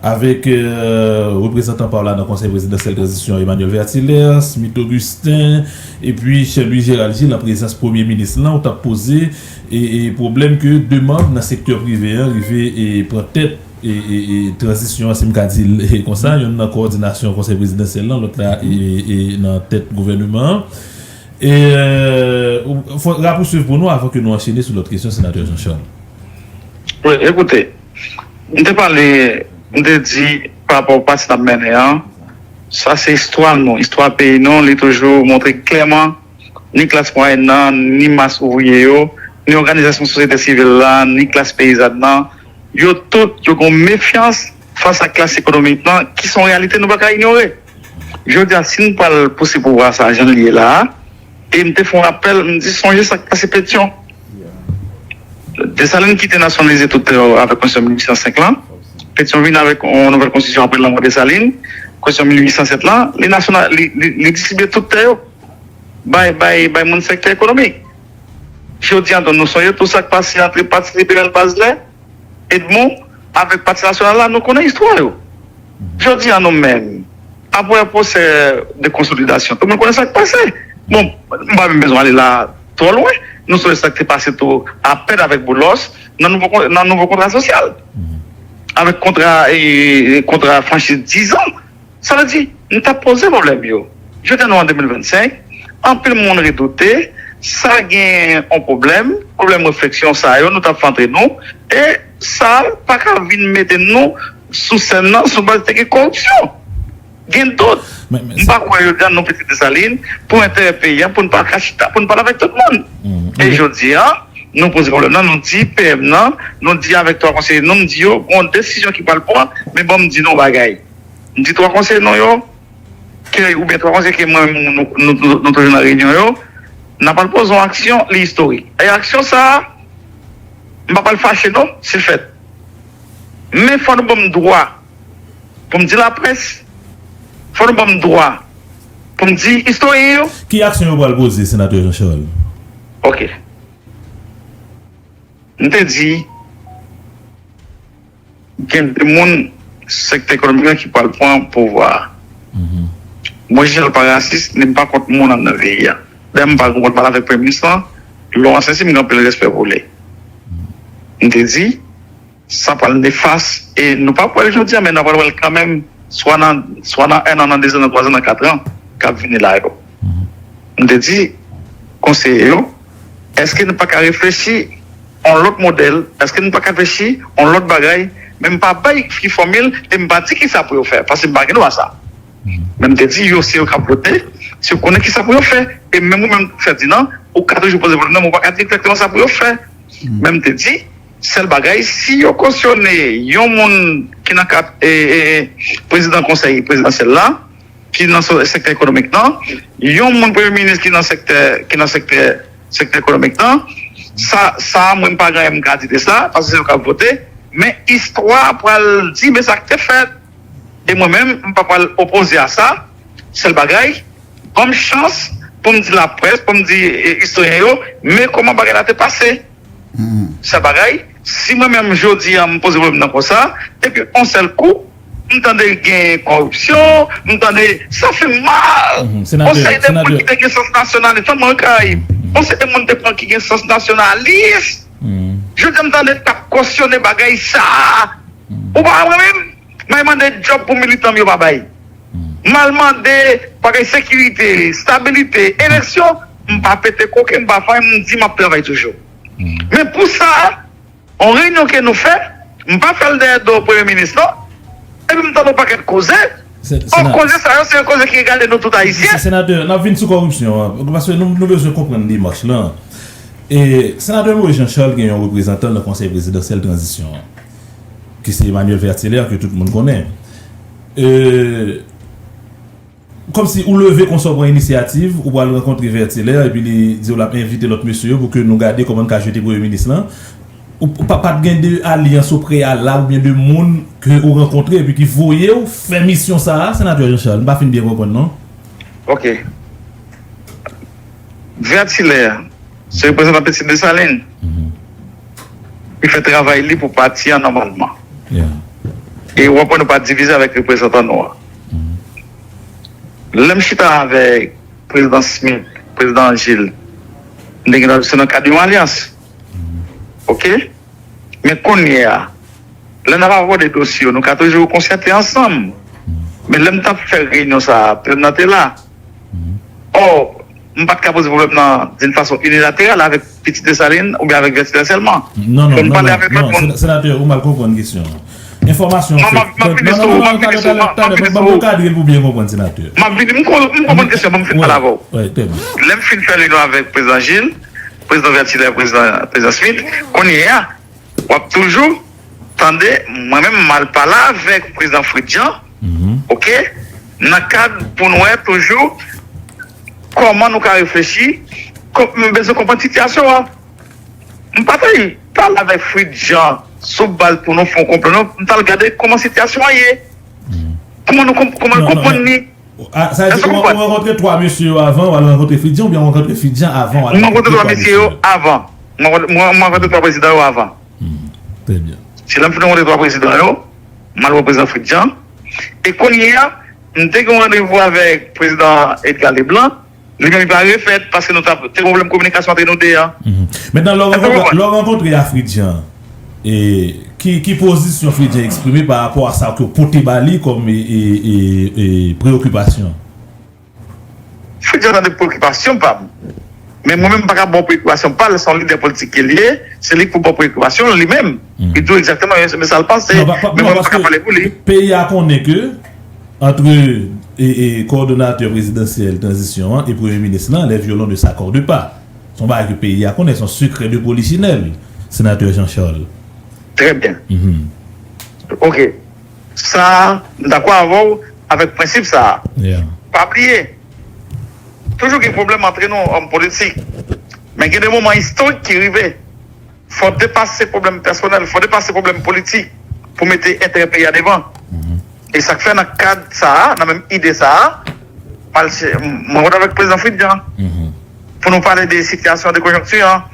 avèk, euh, reprezantan pa w la nan Konsèy Prezidansyèl Tranzisyon, Emmanuel Vertilaire, Smith Augustin, epi Louis Gérald Gilles, an prezans Premye Minis lan, ou t ap poze, e, e, pwoblèm ke de manm nan sektè prive an rive, e, pran tèt e, e, e, tranzisyon an, si m ka di l, e, konsa, youn nan kowòdinasyon Konsèy Prezidansyèl lan, lòt la, e, e, e, nan tèt gouvèneman an. E, e, ou- fò rapouswiv pou nou avan ke nou anchene sou lòt kesyon, Senatè Jean Charles. Wi, ekoute, m te pale, m te di pa rapò pati n ap mennen an, sa se istwa nou, istwa peyi nou, li toujou montre klèman ni klas mwayèn nan, ni mas ouvriye yo, ni òganizasyon sosyete sivil la, ni klas peyizàn nan, yo tout, yo gen yon mefyans fas a klas ekonomik lan, ki se yon reyalite nou pa ka inyore. Jodi a, si n pral pouse pouvwa sa a jan l ye la a, E m te fè yon rapèl, m di, sonje sa k pase Petyon. Desalin kite nasyonalize tout tè yo avèk konstitisyon mil uit san senk lan. Petyon vin avèk yon nouvèl konstitisyon apre lanmò Desalin, konstitisyon mil uit san sèt lan, li nasyonal, li, li, li distribye tout tè yo bay, bay, bay moun sektè ekonomik. Jodi a, nou sonje tou sa k pase ant Pati Liberal Bazlè, Edmond, avèk Pati Nasyonal la, nou konnen istwa yo. Jodi a, nou menm, apre pwosè de konsolidasyon, tout moun konnen sa k pase. Bon, m pa menm bezwen ale la twò lwen. Nou sonje sa k te pase tou apèn avèk Boulos nan nouvo, kon- nan nouvo kontra sosyal. Avèk kontra, e, kontra franchiz diz an. Sa vle di, nou t ap poze pwoblèm yo. Jodi a nou an de mil vennsenk, anpil moun redoute, sa gen yon pwoblèm, pwoblèm refleksyon sa yo, nou t ap fè antre nou, e sa pa ka vin mete nou sou sèn nan sou baz te gen koripsyon. Gen dout. M pa kwè yo dan nou Pitit Desalin pou enterè peyi a, pou n pa ka chita, pou n pale avèk tout moun. E jodi a, nou poze pwoblèm nan, nou di P M nan, nou di avèk twa konseye nou, m di yo, gon desizyon ki pral pran, men bon, m di nou yon bagay. M di twa konseye nou yo, ke, oubyen twa konseye ke mwen, nou, nou, nou, nou toujou nan reyinyon yo, n ap al poze yon aksyon, li istorik. E aksyon sa a, m p ap al fache non, si l fèt. Men fò nou ban m dwa pou m di laprès, fò nou ban m dwa pou m di istoryen yo. Ki aksyon yo pral poze, Senatè Jean Charles? Ok. M te di, gen de moun sektè ekonomik lan ki pral pran pouvwa a. Mwen, Jean Charles pa rasis, ni m pa kont moun anndan peyi a. Dayè, m pa gen kont pale avèk Premye Minis lan, Laurent Saint-Cyr, m gen anpil respè pou li. M te di, sa pral nefas, e nou p ap wè l jodi a, men n ap wè l kanmenm, swa nan, swa nan en an, nan de zan, nan twa zan, nan kat an k ap vini la yo. M te di konseye yo, èske nou pa ka reflechi yon lòt modèl, èske nou pa ka reflechi yon lòt bagay, men m pa bay ki fòmil, e m pa di kisa pou yo fè, paske m pa gen dwa sa. Men m te di yo, se yo k ap vote, se yo konnen kisa pou yo fè, e menm ou menm Ferdinand, ou ka toujou poze pwoblèm nan, men ou pa ka di egzakteman sa pou yo fè. Men m te di, sèl bagay, si yo kosyone yon moun ki nan kad, e, e, e, prezidan konsèy prezidansyèl la, ki nan so- sektè ekonomik lan, yon moun premye minis ki nan sektè, ki nan sektè, sektè ekonomik lan, sa, sa, mwen m pa gen anyen m ka di de sa, paske se yo k ap vote, men istwa pral di, men sa k te fèt. E mwen menm, m pa pral opoze a sa, sèl bagay, ban m chans pou m di laprès, pou m di, e, istoryen yo, men kòman bagay la te pase. Sèl bagay, si mwen menm jodi a m poze pwoblèm nan konsa, epi yon sèl kou, m tande gen koripsyon, m tande, sa fè m mal. Yon seri de moun ki te gen sans nasyonalis, fanm an kay, yon seri de moun te pran ki gen sans nasyonalis. Jodi a m tande k ap kosyone bagay sa a. Ou pa wè menm? M al mande djòb pou militan m yo pa bay. M al mande bagay sekirite, stabilite, eleksyon, m pa pete koken, m pa fè anyen, m di m ap travay toujou. Men pou sa, yon reyinyon ke nou fè, m pa fè l dèyè do premye minis non, epi m tande yon pakèt koze. Ò, koze sa yo, se yon koze ki regade nou tout ayisyen. Senatè, n ap vin sou koripsyon an, paske nou, nou bezwen konprann demach lan. E Senatè Moïse Jean Charles gen yon reprezantan nan Konsèy Prezidansyèl Tranzisyon an, ki se Emmanuel Vertilaire, ke tout moun konnen. E, kòmsi ou leve konsa, ou pran inisyativ, ou pral rankontre Vertilaire, epi li di w l ap envite lòt mesye yo pou ke nou gade kòman n ka jete premye minis lan. Ou, ou pa, pa t gen de alyans o preyalab oubyen de moun ke ou rankontre epi ki voye w fè misyon sa a, Senatè Jean Charles? M pa fin byen konprann non. Ok. Vertilaire, se reprezantan Pitit Desalin ki fè travay li pou pati a nòmalman. E w ap wè nou pa divize avèk reprezantan nou an. Lè m chita avèk Prezidan Smith, Prezidan Gilles, m te gen dwa di se nan kad yon alyans. Ok? Men kounye a, lè n ap abòde dosye yo, nou ka toujou konsète ansanm. Men lè m t ap fè reyinyon sa a, pèp nan te la. Ò, m pa t ka poze pwoblèm nan d'une façon unilatérale avèk Pitit Desalin oubyen avèk Vertilaire sèlman. Non, non, non, non, Senatè, ou mal konprann kesyon an. Enfòmasyon an fèt. Non, non, non, talè, talè, talè, ban m kadre l pou byen konprann, Senatè. M ap vini, m konprann kesyon an, ban m fin pale avè w. Lè m fin fè reyinyon avèk Prezidan Gilles, Prezidan Vertilaire, Prezidan, Prezidan Smith, kounye a, w ap toujou tande, mwen menm, m al pale avèk Prezidan Fritz Jean, ok, nan kad pou n wè toujou kòman nou ka reflechi, kò- m bezwen konprann sitiyasyon an. M pa t al pale avèk Fritz Jean sou bal pou nou fè yon konplo, non. M t al gade kòman sitiyasyon an ye. Kòman nou konp- kòman nou konprann li. Sa vle di ou rankontre twa mesye yo avan w al rankontre Fritz Jean oubyen ou rankontre Fritz Jean avan w al rankontre twa mesye yo? Avan. M rankontre twa prezidan yo avan. Trè byen. Se lè m fin rankontre twa prezidan yo, m al wè prezidan Fritz Jean. E kounye a, m te gen yon randevou avèk prezidan Edgar Leblanc. Li menm li pa refèt paske nou t ap te gen pwoblèm kominikasyon antre nou de a. Mentnan lè w rankontre a Fritz Jean, e, ki, ki pozisyon Fritz Jean eksprime pa rapò a sa ke w pote ba li kòm e, e, e, e, preyokipasyon? Fritz Jean tande preyokipasyon pa m. Men mwen menm m pa ka ba w preyokipasyon pa l, se yon lidè politik ke l ye, se li k pou ba w preyokipasyon li menm. Li di w egzakteman men sa l panse, men mwen m pa ka pale pou li. Peyi a konnen ke antre e, e, kowòdonatè prezidansyèl tranzisyon an e premye minis lan, les violons ne s'accordent pas. Se yon bagay ke peyi a konnen, se yon sekrè de polichinèl, senatè Jean Charles. Trè byen. Ok. Sa, m dakò avè w avèk prensip sa a. Pa bliye, toujou gen pwoblèm antre nou, òm politik. Men gen de moman istorik ki rive. Fò depase pwoblèm pèsonèl, fò depase pwoblèm politik pou mete enterè peyi a devan. E sa k fè nan kad sa a, nan menm ide sa a, m al chè- m rankontre avèk prezidan Fritz Jean pou nou pale de sitiyasyon de konjonkti an.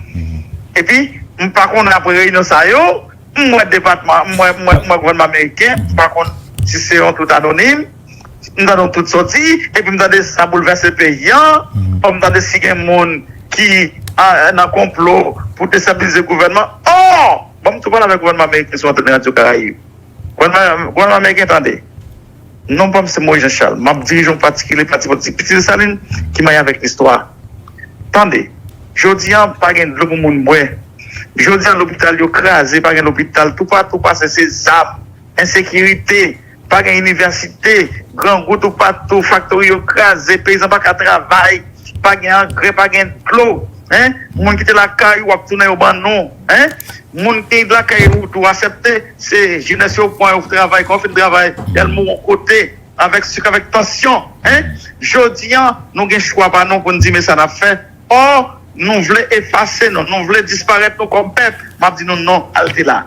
Epi, m pa konnen apre reyinyon sa yo, m wè depatman, m wè, m wè, m wè gouvènman ameriken, m pa konn si se yon tout anonim, m tande yon tout soti, epi m tande sa boulvèse peyi an, fò m tande si gen moun ki a, nan konplo pou destabilize gouvènman. Ò! Ban m tou pale avèk gouvènman ameriken sou antèn Radyo Karayib. Gouvènman, gouvènman ameriken tande. Non pa m se Moïse Jean Charles. M ap dirije yon pati ki rele Pati Politik Piti Desalin ki marye avèk listwa. Tande, jodi an pa gen dlo pou moun bwè. Jodi an lopital yo kraze, pa gen lopital, toupatou pase se zam, ensekirite, pa gen inivèsite, grangou toupatou, faktori yo kraze, peyizan pa ka travay, pa gen angrè, pa gen dlo. Hein? Moun kite lakay ou ap tounen yo ban nou. Hein? Moun ki lakay ou tou asepte, se jenès yo pran yo travay, kan w fin travay, y al mouri yon kote avèk sik, avèk tansyon. Hein? Jodi an, nou gen chwa pa nou pou n di men sa n ap fè. Ò, nou vle efase nou, nou vle disparèt nou kòm pèp. M ap di nou non, alte la.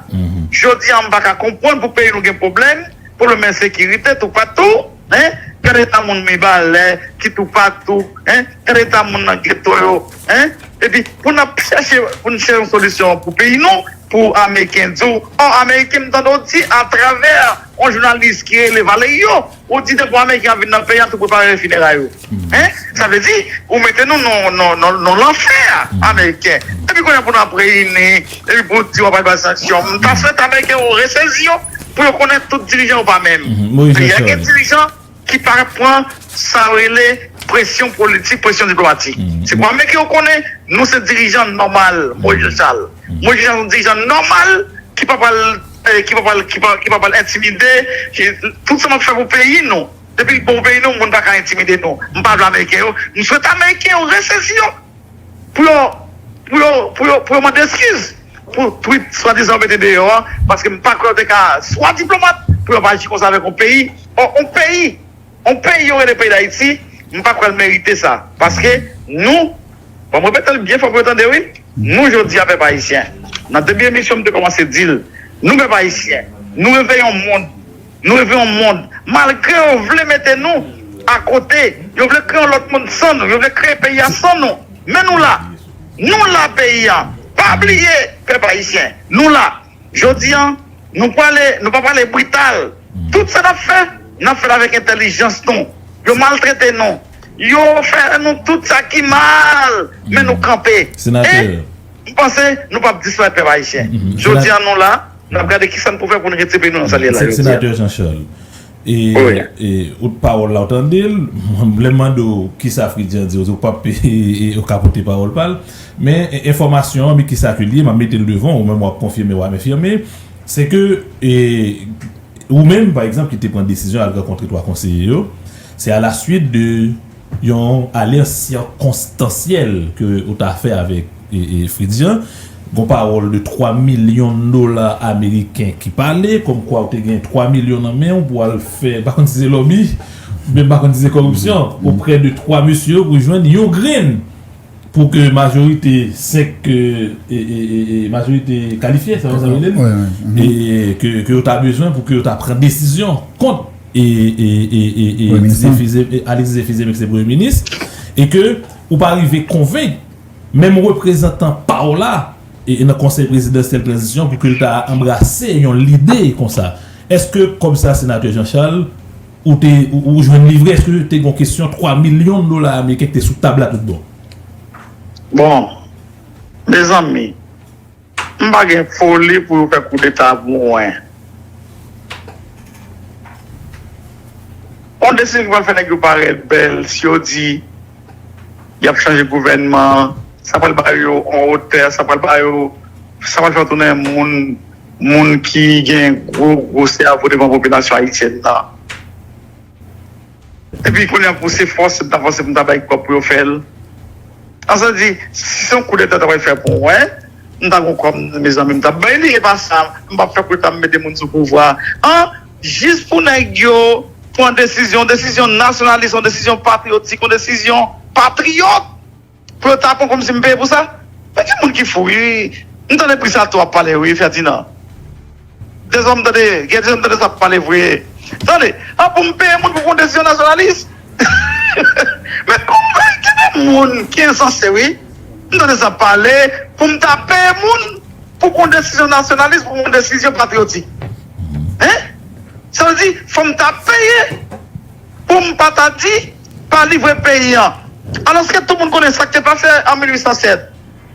Jodi an, m pa ka konprann pou peyi nou gen pwoblèm, pwoblèm ensekirite toupatou, hein? Gade eta moun Mibalè ki toupatou, hein? Gade eta moun nan geto yo, hein? Epi, pou n ap chèche, pou n chèche yon solisyon pou peyi nou, pou Ameriken di w, ò, Ameriken, m tande w di atravè yon jounalis ki rele Valerio, ou di depi Ameriken ap vin nan peyi a, tou prepare fineray yo. Hein? Sa vle di, ou mete nou nan, nan, nan, nan lanfè, Ameriken. Epi kounye a pou n ap reyini, epi pou w di w ap al bay sanksyon. M ta swete Ameriken yo resezi yo, pou yo konnen tout dirijan yo pa menm. Peyi a gen dirijan ki pa pran sa yo rele presyon politik, presyon diplomatik. Se pou Ameriken yo konnen, nou se dirijan nòmal, Moïse Jean Charles. Moïse Jean Charles se yon dirijan nòmal, ki pa pral, eh, ki pa pral, ki pa, ki pa pral entimide, ki, tout sa m ap fè pou peyi nou. Depi l bon pou peyi nou, moun pa ka entimide nou. M pa vle Ameriken yo. M swete Ameriken yo resezi yo. Pou yo, pou yo, pou yo, pou yo mande eskiz. Pou tweet swadizan yo mete deyò a. Paske m pa kwè yo te ka, swa diplomat, pou yo pa aji konsa avèk yon peyi. Ò, yon peyi, yon peyi yo rele peyi Dayiti, m pa kwè l merite sa. Paske nou, fò m repete l byen fò pou yo tande wi. Nou jodi a pèp ayisyen, nan debi emisyon m te kòmanse di l, nou pèp ayisyen, nou reve yon mond, nou reve yon mond, malgre yo vle mete nou akote, yo vle kreye yon lòt mond san nou, yo vle kreye peyi a san nou, men nou la, nou la peyi a, pa bliye pèp ayisyen, nou la, jodi a, nou prale, nou pa prale brital, tout sa n ap fè, n ap fè l avèk entèlijans nou, yo maltrete nou, yo fè nou tout sa ki mal, men nou kanpe. E m panse nou p ap disparèt pèp ayisyen. Jodi a nou la, n ap gade kisa n pou fè pou n retire peyi nou nan sa l ye la jodi a. Senatè Jean Charles, e, e, ou pawòl la ou tande l, lè m mande w kisa Fritz Jean di w, ou p ap, e, e, ou ka pote pawòl pa l, men, e, enfòmasyon an, men kisa ke l ye, m ap mete l devan w, ou menm w ap konfime, w ap enfime, se ke, e, ou menm, pa egzanp, ki te pran desizyon al rankontre twa konseye yo, se a la suit de yon alyans sikonstansyèl ke ou ta fè avèk, e, e, Fritz Jean. Gon pawòl de twa milyon dola ameriken ki pale, kòmkwa ou te gen twa milyon nan men w pou al fè, m pa konn si se lòbi, Mwen pa konn si se kòripsyon, oprè de twa mesye yo pou jwenn yon grenn pou ke majorite senk, e, e, e, e, majorite kalifye, sa sa rele li, e ke, ke yo ta bezwen pou ke yo ta pran desizyon kont e, e, e, e, e Alexis Zephyr Zeme, e Alexis Zephyr Zeme ki se premye minis, e ke ou pa rive konvenk menm reprezantan pa w la e, e nan konsèy prezidansyèl tranzisyon pou ke l ta anbrase yon lide konsa. Èske kòb sa, senatè Jean Charles, ou te ou, ou jwenn li vre? Èske te gen kesyon twa milyon dola ameriken ki te sou tab la tout bon? Bon, mezanmi, m pa gen foli pou yo fè koudeta pou mwen. On desizyon ki pral fè nèg yo parèt bèl, si yo di y ap chanje gouvènman, sa pral ba yo on otè, sa pral ba yo, sa pral fè tounen moun, moun ki gen gwo, gwo sèvo devan popilasyon ayisyèn nan. Epi kounye a pou se fòse m ta fòse pou m ta bay kòb pou yo fè l. An sa di, si se yon koudeta ta pral fè pou mwen, m ta gon kòb, mezanmi, m ta bay li, e pa sa, m p ap fè koudeta, m mete moun sou pouvwa an, jis pou nèg yo pran desizyon, desizyon nasyonalis, yon desizyon patriyotik, yon desizyon patriyòt. Pou yo ta pran kòmsi m peye pou sa? Men gen moun ki fou, wi. M tande Prisato ap pale, wi, Ferdinand. Dezòm tande, gen dezòm tande sa ap pale vre. Tande, an pou m peye moun pou pran desizyon nasyonalis? Men kòman gen de moun ki ensanse, wi. M tande sa ap pale, pou m ta peye moun pou pran desizyon nasyonalis, pou pran desizyon patriyotik. Hein? Sa vle di, fò m ta peye pou m pa ta di, pa livre peyi an. Alòske tout moun konnen sa k te pase an mil uit san sèt.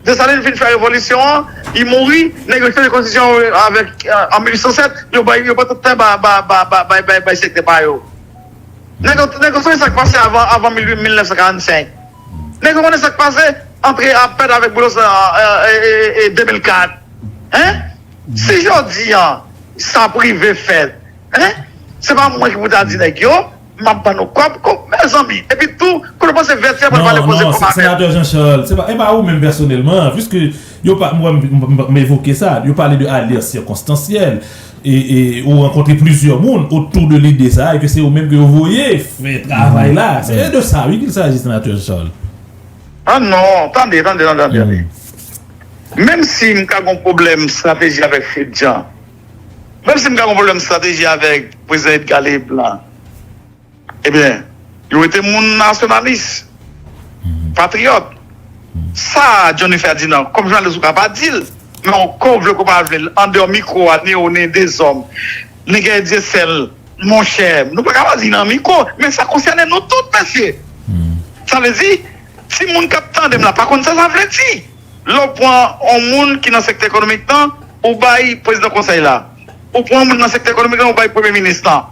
Desalin vin fè revolisyon an, li mouri, nèg yo chanje konstitisyon an avèk, euh, an mil uit san sèt, yo bay, yo pran tout tè ba, ba, ba, ba, bay, bay, bay sektè pa yo. Nèg yo, nèg yo sonje sa k pase avan, avan mil, mil nèf san karannsenk. Nèg yo konnen sa k pase antre apèd avèk Boulos an, an, e, e, e, de mil kat. Hein? Si jodi an, sa prive fèt, hein? Se pa mwen ki pou ta di nèg yo, m ap ban nou kòb, kòb, mezanmi. Epi tou, kou nou panse vètyè pral pale koze kòb avè m. Senatè Jean Charles, se pa, e pa ou menm pèsonèlman, piske yo pa, mwen, m, m, m evoke sa, yo pale de alyans sikonstansyèl, e, e ou rankontre plizyè moun otou de lide sa, e ke se ou menm ke yo voye fè travay la. Se de sa, wi, qu'il s'agit, senatè Jean Charles. Ah non, tande, tande, tande, tande. Menm si m ka gon pwoblèm estrateji avèk Fedjan, menm si m ka gon pwoblèm estrateji avèk prezidan Edgar Leblanc, ebyen, yo rete moun nasyonalis, patriyòt. Sa, Johnny Ferdinand, kòm jounalis ou ka pa di l, men ankò w vle kou pa vle l, andeyò mikwo a, ni ou ni dezòm, ni Guerrier Dieuseul, monchè, nou pa ka pa di nan mikwo, men sa konsène nou tout, mesye. Sa vle di, timoun k ap tande m la pa konn sa sa vle di. Lè w pran yon moun ki nan sektè ekonomik lan, ou bay prezidan konsèy la. Ou pran yon moun nan sektè ekonomik lan, ou bay premye minis lan.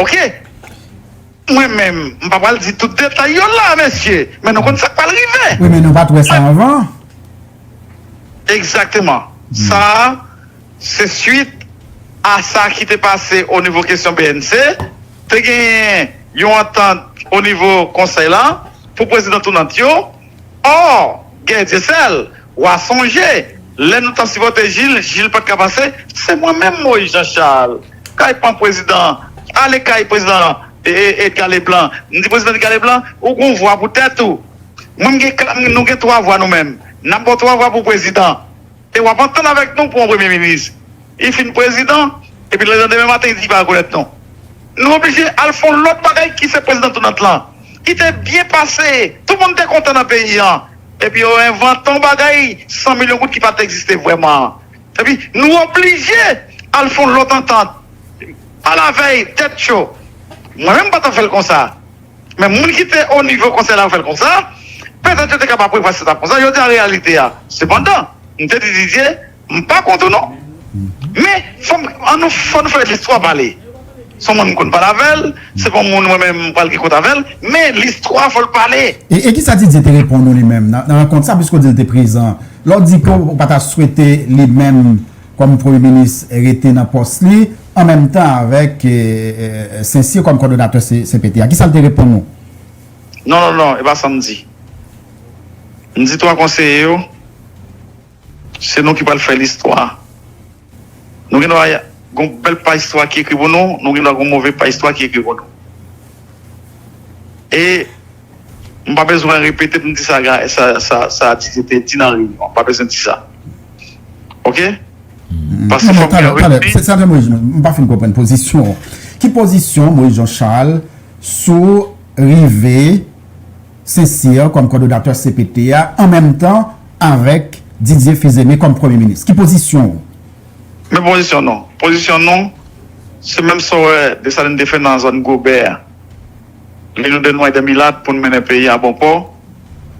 Oke? Mwen menm, m pa pral di tout detay yo la, mesye, men nou konn sa k pral rive. Wi, men nou pa t wè sa anvan. Egzakteman. Sa a, se swit a sa ki te pase o nivo kesyon B N C. Te genyen yon antant o nivo konsèy la pou prezidan tounant yo. Ò, Guerrier Dieuseul, w a sonje, lè nou t ap sipòte Jil, Jil pa t ka pase, se mwen menm, Moïse Jean Charles, k al pran prezidan, ale kay prezidan, e, e, Edgar Leblanc. M di prezidan Edgar Leblanc, ou gon vwa pou tèt ou. Mwen, m gen, nou gen twa vwa nou menm. N ap ba w twa vwa pou prezidan. E w ap antann avèk nou pou yon premye minis. Li fin prezidan, epi lelandemen maten, li di li pa rekonèt nou. Nou oblije al fè yon lòt bagay ki se prezidan tounant lan. Li te byen pase, tout moun te kontan nan peyi an. Epi yo envante yon bagay san milyon goud ki pa t egziste vrèman an. Epi nou oblije al fè yon lòt antant. Alavèy, tèt cho. Mwen menm, m pa t ap fè l konsa. Men moun ki te o nivo konsèy la fè l konsa, petèt yo te kapab prevwa sa t ap konsa, yo di a reyalite a. Sepandan, m te di Didier, m pa kont ou non. Men, fò m, an nou, fò nou fè listwa pale. Se yon moun m konn pale avè l, se pa yon moun mwen menm m pral gen kont avè l, men listwa fò l pale. E, e kisa Didier te reponn ou li menm nan, nan rankont sa, piske w di l te prezan? Lè w di ke w pa ta swete li menm kòm premye minis rete nan pòs li, an menm tan avèk, e, e, Saint-Cyr kòm kòdonatè C-, C P T a. Kisa l te reponn ou? Non, non, non, e pa sa m di. M di twa konseye yo, se nou ki pral fè listwa. Nou gen dwa gon bèl paj istwa ki ekri pou nou, nou gen dwa gon move paj istwa ki ekri pou nou. E m pa bezwen repete pou m di sa, sa, sa, sa Didier te di nan reyinyon. M pa bezwen di sa. Oke? Paske fòk gen rejwi. Se sèten Moïse, m pa fin konprann pozisyon. Ki pozisyon Moïse Jean Charles sou rive Sensir kòm kòdonatè C P T a an menm tan avèk Didier Fils-Aimé kòm premye minis? Ki pozisyon w? Men pozisyon nou. Pozisyon nou, se menm sa w wè Desalin te fè nan zòn Gobè a. Li nou de nwa e de milat pou n mennen peyi a bon pò.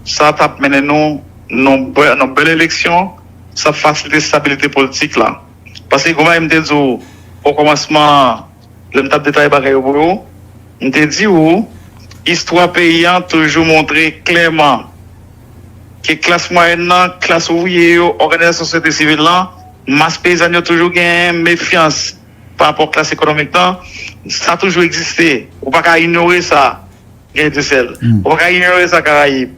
Sa t ap mennen nou nan bèl eleksyon, sa ap fasilite estabilite politik la. Paske gon bagay m te di w o kòmansman an, lè m t ap detaye bagay yo pou ou, m te di ou, istwa peyi an toujou montre klèman ke klas mwayèn nan, klas ouvriye yo, òganizasyon sosyete sivil lan, mas peyizàn yo toujou gen mefyans pa rapò klas ekonomik lan. Sa toujou egziste. Ou pa ka inyore sa, Gen Etisèl. Ou pa ka inyore sa Karayib.